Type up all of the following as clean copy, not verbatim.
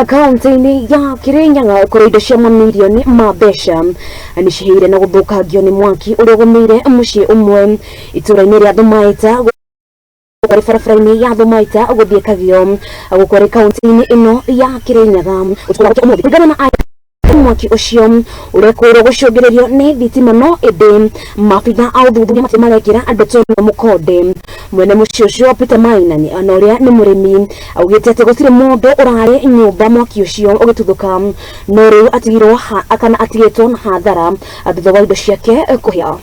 Kaunti-inĩ ya Kirinyaga kũrĩ indo cia mamirioni ma mbeca nĩ cihĩire na gũthũkangio nĩ mwaki ũrĩa ũgũmĩire mũciĩ ũmwe itũũra-inĩ rĩa Thumaita gũkũ barabara-inĩ ya Thumaita gũthiĩ Kagio gũkũ arĩ kaunti-inĩ ĩno ya Kirinyaga ũtukũ wa ũmũthĩ. Kũringana na mwaki ũcio ũrekũĩrwo gũcũngĩrĩrio nĩ thitima no ĩndĩ maabitha a ũthuthuria matirĩ marekĩra ndeto ĩno mũkonde. Mwene mũciĩ ũcio Peter Maina na ũrĩa nĩ mũrĩmi augĩte atĩ gũtirĩ mũndũ ũrarĩ nyũmba mwaki ũcio ũgĩtuthũka no rĩu atigirwo kana atigĩtwo na hathara thutha wa indo ciake kũhĩa.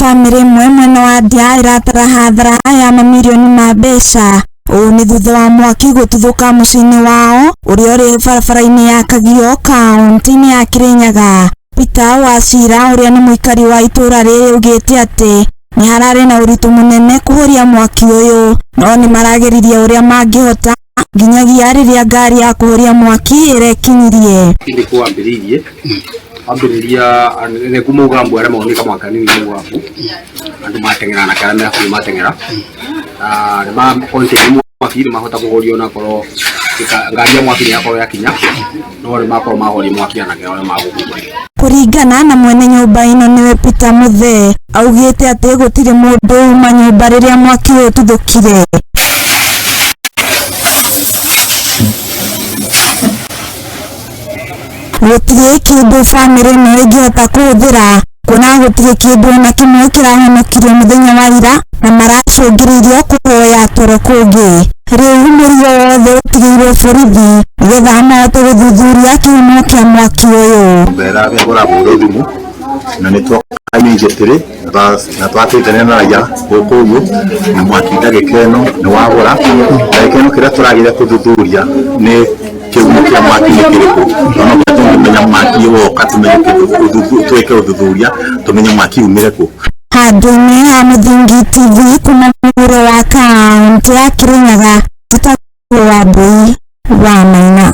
Bamĩrĩ ĩmwe mwena wa Ndia ĩratara hathara ya mamirioni ma mbeca. Ũũ nĩ thutha wa mwaki gũtuthũka mũciĩ-inĩ wao ũrĩa ũrĩ barabara-inĩ ya Kagio kaunti-inĩ ya Kirinyaga. Peter Wachira ũrĩa nĩ mũikari wa itũũra rĩrĩ augĩte atĩ nĩ hararĩ na ũritũ mũnene kũhoria mwaki ũyũ no nĩ marageririe ũrĩa mangĩhota nginyagia rĩrĩa ngari ya kũhoria mwaki ĩrekinyirie. Nĩ kwambĩrĩirie ambĩrĩria nĩ kuma uga mbu arĩa maoneka mwaka nini mũgambo andũ mateng'era na arĩa me hakuhĩ mateng'era na nĩ ma contain mwaki nĩ mahota kũhoria onakorwo ngari ya mwaki nĩ yakorwo yakinya no nĩ makorwo mahoria mwaki anake arĩa magũkũ. Kũringana na mwene nyũmba ĩno nĩwe Peter Muthee augĩte atĩ gũtirĩ mũndũ uma nyũmba rĩrĩa mwaki ũyũ ũtuthũkire. Gũtirĩ kĩndũ bamĩrĩ ĩno ĩngĩhota kũhũthĩra kuona gũtirĩ kĩndũ ona kĩmwe kĩrahonokirio mũthenya wa ira na maracũngĩrĩirio kũhoya toro kũngĩ. Rĩu mũrigo wothe ũtigĩirwo borithi nĩgetha mahote gũthuthuria kĩhumo kĩa mwaki ũyũ. Mbera kũrahũrwo thimũ na nĩ twoka immediately na twateithania na raia gũkũ ũguo na mwaki ndagĩka ĩno nĩ wagũra. Ndagĩka ĩno kĩrĩa tũrageria kũthuthuria nĩ kĩhumo kĩa mwaki nĩ kĩrĩkũ, no no nginya tũngĩmenya mwaki woka tũmenye twĩke ũthuthuria tũmenye mwaki umire kũ. Handũ-inĩ ha Mũthingi TV kuma mũhuro wa kaunti ya Kirinyaga, njĩtagwo Wambui wa Maina.